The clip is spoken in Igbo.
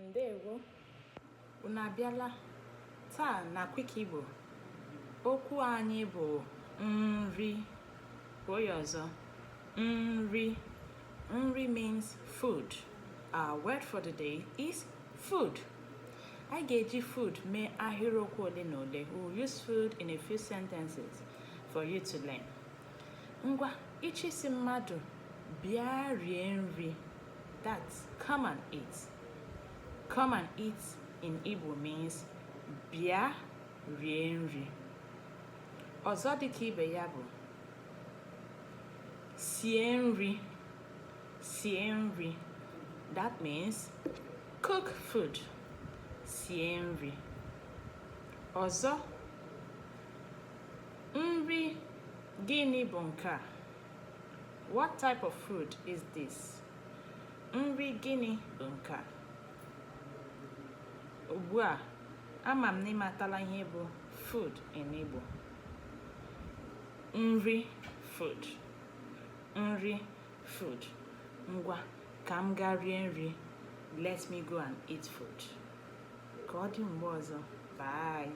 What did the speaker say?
Ndewo, unu abịala taa na Quick Igbo. Okwu anyị bụ nri. Kwuo ya ọzọ, nri. Nri means food. Our word for the day is food. Anyị ga-eji food mee ahịrịokwu ole na ole. We will use food in a few sentences for you to learn. Ngwa, ị chọọ ịsị mmadụ bịa rie nri, that's come and eat. Come and eat in Igbo means bịa rie nri. Ọzọ dịka ibe ya bụ sie nri. Sie nri. That means cook food. Sie nri. Ọzọ, nri gịnị bụ nke a? What type of food is this? Nri gịnị bụ nke a? Ugbu a, ama m na ị matala ihe bụ food in Igbo. Nri, food. Nri, food. Ngwa, ka m gaa rie nri. Let me go and eat food. Ka ọ dị mgbe ọzọ. Bye.